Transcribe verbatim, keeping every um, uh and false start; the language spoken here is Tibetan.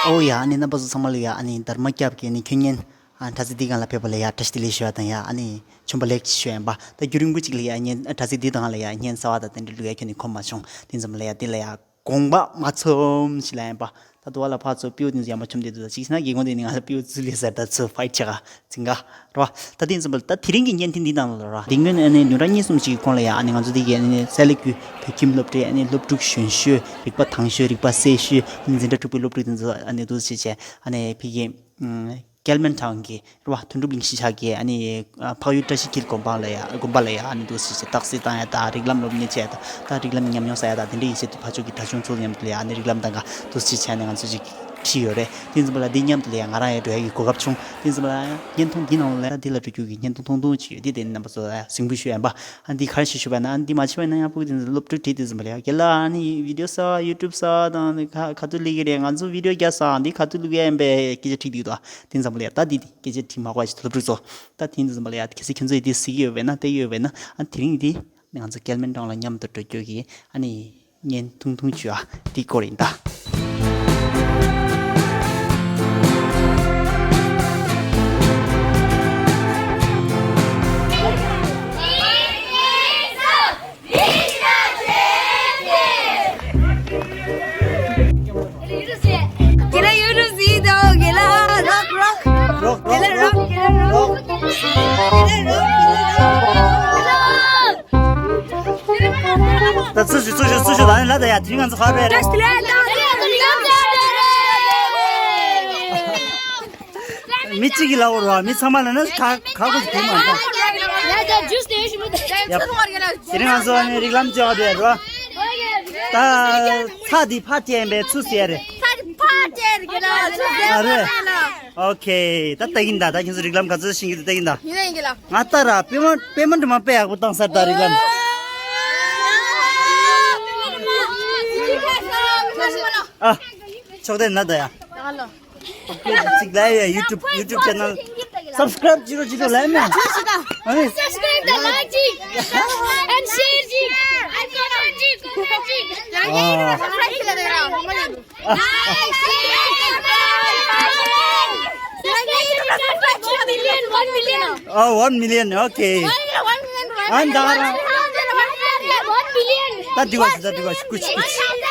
ཨོ་ཡ། ཨ་ནི་རྣམ་པ་ཚོ་ཚང་མ་ལ་ཡ། ཨ་ནི་དར་མ་སྐྱབས་ཀྱིས་ཨ་ནི་ཁྱོད་བརྙན་ཨ་དྲ་ཚིགས་འདི་སྒང་ལ་ཕེབས་པ་ལ་ཡ་བཀྲ་ཤིས་བདེ་ལེགས་ཞུ་བ་དང་ཡ། ཨ་ནི་བྱོན་པ་ལེགས་ཞུ་ཡིན་པ། ད་རྒྱུན་རིང་པོ་ཅིག་ལ་ཡ་བརྙན་ཨ་དྲ་ཚིགས་འདི་སྒང་ལ་ཡ་བརྙན་གསར་པ་དང་དེ་འདྲ་བླུག་ཡ་ཁྱོན་ནས་ཁོམ་མ་བྱུང་། དེ་ཙམ་ལ་ཡ་འདི་ལ་ཡ་དགོངས་པ་མ་ཚོམ་ཞིག་ལ་ཡིན་པ། ད་དུ་བ་ལ་ཕར་ཚུར་སྤྲེའུ་དེ་ཚོ་ཡར་མར་མཆོང་བསྡད་འདུག་ད་གཅིག་བྱས་ན་རྒན་གོག་དེ་ནི་ང་ལ་སྤྲེའུ་ཚུར་སླེབས་ཟེར། ད་ཚུར་ཕའིཊ་བྱེད་ག་ཟིན་ག་རེད་བ། ད་དེ་ཙམ་པ་ལ་ད་དེ་རིང་གི་བརྙན་ཐུང་འདི་ནང་ལ་ར། དེ་སྔོན་ཨ་ནི་ཉིན་གྲངས་གཉིས་གསུམ་ཅིག་གི་གོང་ལ་ཡ། ཨ་ནི་ང་ཚོ་འདི་གའི་ཨ་ནི་སའི་ལུ་གུ་བོད་ཁྱིམ་སློབ་གྲྭའི་ཨ་ནི་སློབ་ཕྲུག་གཞོན་ཤོས། རིག་པ་དྭངས་ཤོས། རིག་པ་གསལ་ཤོས། ཨ་ནི་འཛིན་གྲྭ་དྲུག་པའི་སློབ་ཕྲུག་དེ་ཚོ་ཨ་ནི་འདུག་སེ་བྱས་བྱས། ཨ་ནི་ཕ་གི་ཨ་ཀལ་མན་ཊའུན་གྱི་རེད་བ། དོན་གྲུབ་གླིང་གཞིས་ཆགས་ཀྱི་ཨ་ནི་ཨ་འཕགས་ཡུལ་བཀྲ་ཤིས་འཁྱིལ་དགོན་པ་ལ་ཡ། དགོན་པ་ལ་ཡ་ཨ་ནི་འདུག་སེ་བྱས་རྟགས་གསལ་བཏང་ཡ་དང་། རིགས་ལམ་སློབ་གཉེར་བྱས་ཡ་དང་། ད་རིགས་ལམ་ཉམས་མྱོང་བསགས་ཡ་དང་། དེ་འདྲ་ཡིན་ཕྱིར་དུ་ཕར་ཕྱོགས་ཀྱི་དྲ་ཆུང་ཚོ་མཉམ་དུ་ལ་ཡ་ཨ་ནི་རིགས་ལམ་དང་འགའ་འདུག་སེ་བྱས་ནས་ང་ཚོ་ཅིག་ཁྲིད་ཡོད་རེད། དེ་ཙམ་པ་ལ་འདི་མཉམ་དུ་ལ་ཡ་ང་རང་ཡང་འགྲོ་ཡ་གི་གོ་སྐབས་བྱུང་། དེ་ཙམ་པ་ལ་ཡ་བརྙན་ཐུང་འདི་ནང་ལ་ཡ་འདི་ལ་འགྲོ་རྒྱུ་གི་བརྙན་ཐུང་ཐུང་ཐུང་ཅིག་ཡོད། དེ་དེ་ནི་རྣམ་པ་ཚོ་ལ་ཡ་གཟིགས་འབུལ་ཞུ་ཡ་ཡིན་པ། ཨ་འདི་ག་རེ་ཞིག་ཞུ་བ་ན། ཨ་འདི་མ་བྱས་པ་ན་ཡང་ཕུགས་དེ་ཚོ་སློབ་ཕྲུག་བྲིས་དེ་ཙམ་པ་ལ་ཡ་རྒན་ལགས་ཨ་ནི་བི་ཌི་ཡོ་བཟོ། ཡུ་ཊུབ་བཟོ་དང་ག་ག་ཚོད་སླེབས་ཀྱི་རེད། ང་ཚོ་བི་ཌི་ཡོ་རྒྱག་ས་འདི་ག་ཚོད་བླུག་ཡ་ཡིན་པའི་སྐད་ཆ་དྲིས་འདུག་ད་དེ་ཙམ་པ་ལ་ཡ་ད་འདི་འདི་སྐད་ཆ་དྲིས་མ་དགོས་ཞིག་སློབ་ཕྲུག་ཚོ། ད་དེ་འདི་ཙམ་པ་ལ་ཡ་གལ་སྲིད་ཁྱོད་ཚོ་ཡི་དེ་གཟིགས་ཀྱི་ཡོད་པས་ན། བལྟས་ཀྱི་ཡོད་པས་ན། ཨ་དེ་རིང་འདི་ང་ཚོ་ཀལ་མན་ཊའུན་ལ་མཉམ་དུ་འགྲོ་རྒྱུ་གི་ཨ་ནི་བརྙན་ཐུང་ཐུང་བཅུ་ཨ་འདི་སྐོར་ཡིན་ད། རོག་རོག་རོག་རོག་རོག་ད་ཚུར་ཞུ་ཚུར་ཞུ་ཚུར་ཞུ། ད་ནི་ལ་ད་ཡ་དེ་རིང་ང་ཚོ་ག་པས་རེད། མི་གཅིག་གིས་ལབ་དགོས་རེད་བ། མི་ཚང་མ་ལབ་ན་ག་ག་གོ་ཞིག་གོ་མ་འདུག་ཡ་ད་ཇུས་དེ་ཞུ་མི་འདུག་ཡ་དེ་རིང་ང་ཚོ་ཨ་ནི་རིགས་ལམ་བཅོ་བ་དེ་རེད་བ། ད་ཚྭ་འདི་ཕར་བསྟན་པའི་ཚུར་ཟེར་རེད། ཚྭ་འདི་ཕར་བསྟན་རེད་ལ་ཚུར་ཟེར་ཨ་རེད། རེད་ལ། ཨོ་ཁེ། ད་ལྟ་གིན་ད་ད་ཁྱེད་ཚོ་རིགས་ལམ་ག་ཚོད་ཤེས་ཀྱི་འདུག་ལྟ་གིན་ད། ཡིན་ན་ཡིན་གི་ལ། ང་ལྟ་ར་པད་མ་པད་མ་འདྲ་མ་དཔེ་ཡག་པོ་བཏང་ས་རེད་ད་རིགས་ལམ། ཨ། ཕྱོགས་དེ་ན་ད་ཡ། ད་ལོ། ཅིག་ལ་ཡ་ཡུ་ཊུབ་ཡུ་ཊུབ་ཆེ་ནལ་སབ་སི་ཀ་རེབ་ཅི་རོགས་ཅི་རོགས་ལ་ཡ་མེད། ཨ་ནི། Subscribe དང་like ཅིག and share ཅིག and comment ཅིག comment ཅིག་ཨ། One million, one million. ཨ། One million, okay. ཨ་ད་ར། One million. ད་འགྲིག་པ་ཞིག་ད་འགྲིག་པ་ཞིག་ཀུ་ཅི་ཀུ་ཅི།